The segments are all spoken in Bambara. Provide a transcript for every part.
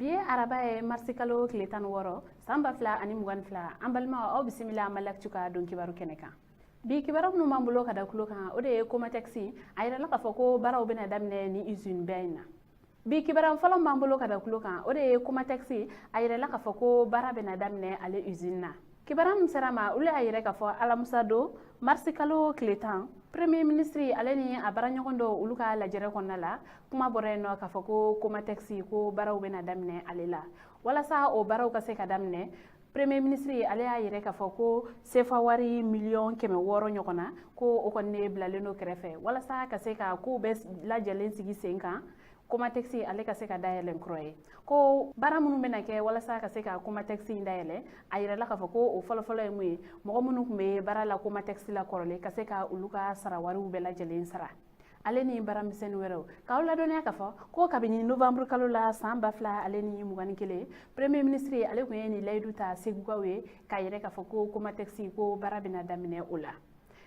Bi ye araba ye, marisi kalo tile 16, san 2022. An balimaw, aw bisimila Mali Actu ka don kibaru kɛnɛ kan. Bi kibaru minnu b'an bolo ka da tulo kan, o de ye Comatex, a yirala k'a fɔ ko baaraw bɛna daminɛ ni usine ba in na. Bi kibaru fɔlɔ b'an bolo ka da tulo kan, o de ye Comatex, a yirala k'a fɔ ko baara bɛna daminɛ ale usine na. Kibaru min sera ma, olu y'a yira k'a fɔ alamisa don, marisi kalo tile 10, premier ministre ale ni a baaraɲɔgɔn dɔw, olu ka lajɛrɛ kɔnɔna la, kuma bɔra yen nɔ k'a fɔ ko Comatex, ko baaraw bɛna daminɛ ale la. Walasa o baaraw ka se ka daminɛ, premier ministre ale y'a yira k'a fɔ ko sefa wari miliyɔn 600 ɲɔgɔn na, ko o kɔni de bilalen don kɛrɛfɛ walasa ka se ka kow bɛɛ lajɛlen sigi sen kan, Comatex ale ka se ka dayɛlɛ kura ye. Ko baara minnu bɛna kɛ walasa ka se ka Comatex in dayɛlɛ, a yirala k'a fɔ ko o fɔlɔfɔlɔ ye mun ye? Mɔgɔ minnu tun bɛ baara la Comatex la kɔrɔlen, ka se ka olu ka sara wariw bɛɛ lajɛlen sara, ale ni baaramisɛnnin wɛrɛw. K'aw ladɔnniya k'a fɔ ko kabini novembre kalo la san 2021, premier ministre ale tun ye nin layidu ta Segukaw ye k'a yira k'a fɔ ko Comatex, ko baara bɛna daminɛ o la.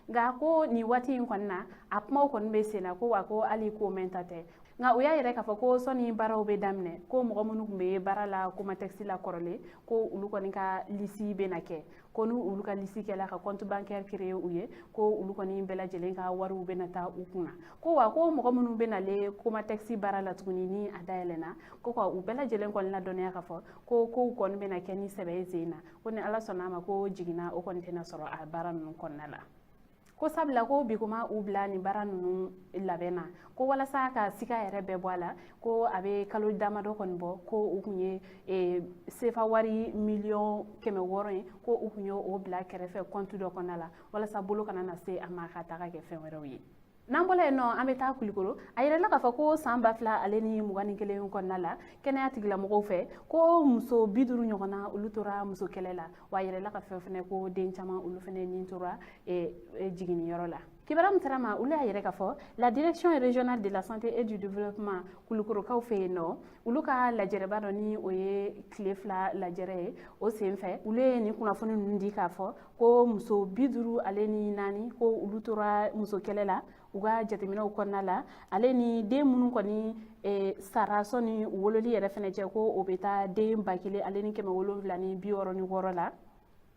Nka ko nin waati in kɔni na, a kumaw kɔni bɛ sen na ko wa ko hali ko mɛn ta tɛ. Nka u y'a yira k'a fɔ ko sɔnni baaraw bɛ daminɛ, ko mɔgɔ minnu tun bɛ baara la Comatex la kɔrɔlen, ko olu kɔni ka liste bɛna kɛ, ko ni olu ka liste kɛla ka compte bancaire créer u ye, ko olu kɔni bɛɛ lajɛlen ka wariw bɛna taa u kunna. Ko wa ko mɔgɔ minnu bɛ nalen Comatex baara la tuguni ni a dayɛlɛnna, ko ka u bɛɛ lajɛlen kɔni ladɔnniya k'a fɔ ko kow kɔni bɛna kɛ ni sɛbɛ ye sen na, ko ni Ala sɔnna a ma, ko jiginna o kɔni tɛna sɔrɔ a baara ninnu kɔnɔna la. Ko sabula ko bi kuma u bila nin baara ninnu labɛn na, ko walasa ka sika yɛrɛ bɛɛ bɔ a la, ko a bɛ kalo damadɔ kɔni bɔ, ko u tun ye sefa wari miliyɔn 600 ye, ko u tun ye o bila kɛrɛfɛ compte dɔ kɔnɔna la walasa bolo kana na se a ma ka taga kɛ fɛn wɛrɛw ye. N'an bɔra yen nɔ, an bɛ taa Kulikoro. A yirala k'a fɔ ko san 2021 kɔnɔna la, kɛnɛya tigilamɔgɔw fɛ, ko muso 50 ɲɔgɔnna, olu tora muso kɛlɛ la. Wa a yirala ka fɛn fɛnɛ ko den caman, olu fɛnɛ nin tora jiginniyɔrɔ la. Kibaruya min sera ma, olu y'a yira k'a fɔ la Direction régionale de la santé et du développement, Kulukorokaw fɛ yen nɔ, olu ka lajɛrɛba dɔ ni o ye tile 2 lajɛrɛ ye, o sen fɛ olu ye nin kunnafoni ninnu di k'a fɔ ko muso 54 ko olu tora muso kɛlɛ la u ka jateminɛw kɔnɔna la, ale ni den minnu kɔni sara sɔnni u wololi yɛrɛ fɛnɛ cɛ, ko o bɛ taa den 1766 la.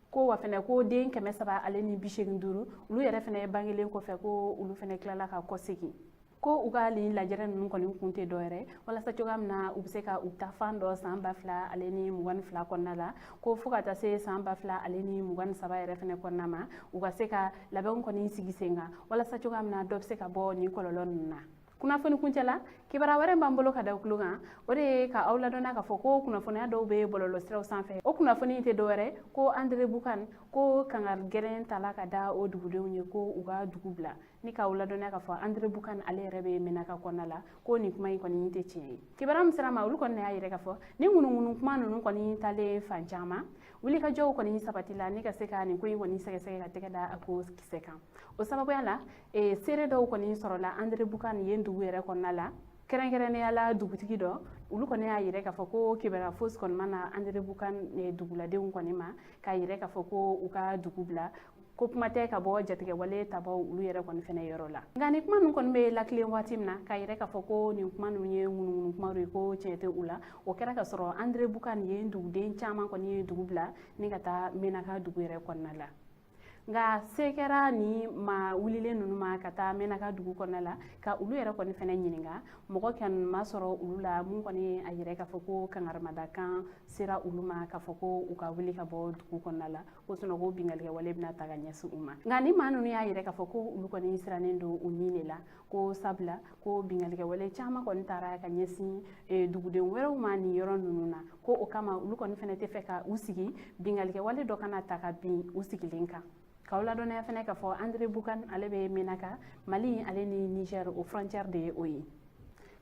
Ko wa fɛnɛ ko den 385, olu yɛrɛ fɛnɛ bangelen kɔfɛ, ko olu fɛnɛ tilala ka kɔsegin. Ko u ka nin lajɛrɛ ninnu kɔni kun tɛ dɔwɛrɛ walasa cogoya min na u bɛ se ka u ta fan dɔ san 2022 kɔnɔna la, ko fo ka taa se san 2023 yɛrɛ fɛnɛ kɔnɔna ma, u ka se ka labɛnw kɔni sigi sen kan walasa cogoya min na dɔ bɛ se ka bɔ nin kɔlɔlɔ ninnu na. Kunnafoni kuncɛ la, kibaruya wɛrɛ b'an bolo ka da tulo kan, o de ye ka aw ladɔnniya k'a fɔ ko kunnafoniya dɔw bɛ bɔlɔlɔsiraw sanfɛ. O kunnafoni tɛ dɔwɛrɛ ko Anderamboukane, ko kangari gɛlɛn tala ka da o dugudenw ye ko u ka dugu bila. Ni k'aw ladɔnniya k'a fɔ Anderamboukane ale yɛrɛ bɛ Menaka kɔnɔna la, ko nin kuma in kɔni tɛ tiɲɛ ye. Kibaruya min sera ma, olu kɔni y'a yira k'a fɔ ni ŋunuŋunu kuma ninnu kɔni talen fan caman, wulikajɔw kɔni sabatila ni ka se ka nin ko in kɔni sɛgɛsɛgɛ ka tɛgɛ da a ko kisɛ kan. O sababuya la, seere dɔw kɔni sɔrɔla Anderamboukane yen dugu yɛrɛ kɔnɔna la, kɛrɛnkɛrɛnnenya la dugutigi dɔ. Olu kɔni y'a yira k'a fɔ ko kibaruya fosi kɔni ma na Anderamboukane duguladenw kɔni ma k'a yira k'a fɔ ko u ka dugu bila, ko kuma tɛ ka bɔ jatigɛwale tabaw olu yɛrɛ kɔni fɛnɛ yɔrɔ la. Nka nin kuma ninnu kɔni bɛ lakilen waati min na k'a yira k'a fɔ ko nin kuma ninnu ye ŋunuŋunu kumaw ye, ko tiɲɛ tɛ u la, o kɛra ka sɔrɔ Anderamboukane yen duguden caman kɔni ye dugu bila ni ka taa Menaka dugu yɛrɛ kɔnɔna la. Nka se kɛra ni maa wulilen ninnu ma ka taa Menaka dugu kɔnɔna la ka olu yɛrɛ kɔni fɛnɛ ɲininka, mɔgɔ kɔni ma sɔrɔ olu la mun kɔni ye a yira k'a fɔ ko kangarimadakan sera olu ma k'a fɔ ko u ka wuli ka bɔ dugu kɔnɔna la, ko sinɔn ko binkannikɛwale bɛna ta ka ɲɛsin u ma. Nka ni maa ninnu y'a yira k'a fɔ ko olu kɔni sirannen don u ni de la, ko sabula ko binkannikɛwale caman kɔni taara ka ɲɛsin duguden wɛrɛw ma nin yɔrɔ ninnu na, ko o kama olu kɔni fɛnɛ tɛ fɛ ka u sigi binkannikɛwale dɔ kana ta ka bin u sigilen kan. K'aw ladɔnniya fɛnɛ k'a fɔ Anderamboukane ale bɛ Menaka, Mali ale ni Niger o frontière de ye o ye.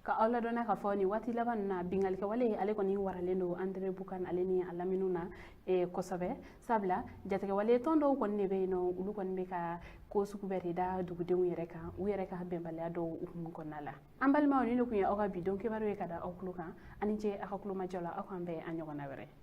Ka aw ladɔnniya k'a fɔ nin waati laban ninnu na, binkannikɛwale ale kɔni waralen don Anderamboukane ale ni a laminiw na kosɛbɛ, sabula jatigɛwale tɔn dɔw kɔni de bɛ yen nɔ, olu kɔni bɛ ka ko sugu bɛɛ de da dugudenw yɛrɛ kan u yɛrɛ ka bɛnbaliya dɔw hukumu kɔnɔna la. An balimaw, ni ne tun ye aw ka bi don kibaru ye ka da aw tulo kan. Ani ce aw ka tulomajɔ la. Aw k'an bɛn an ɲɔgɔnna wɛrɛ.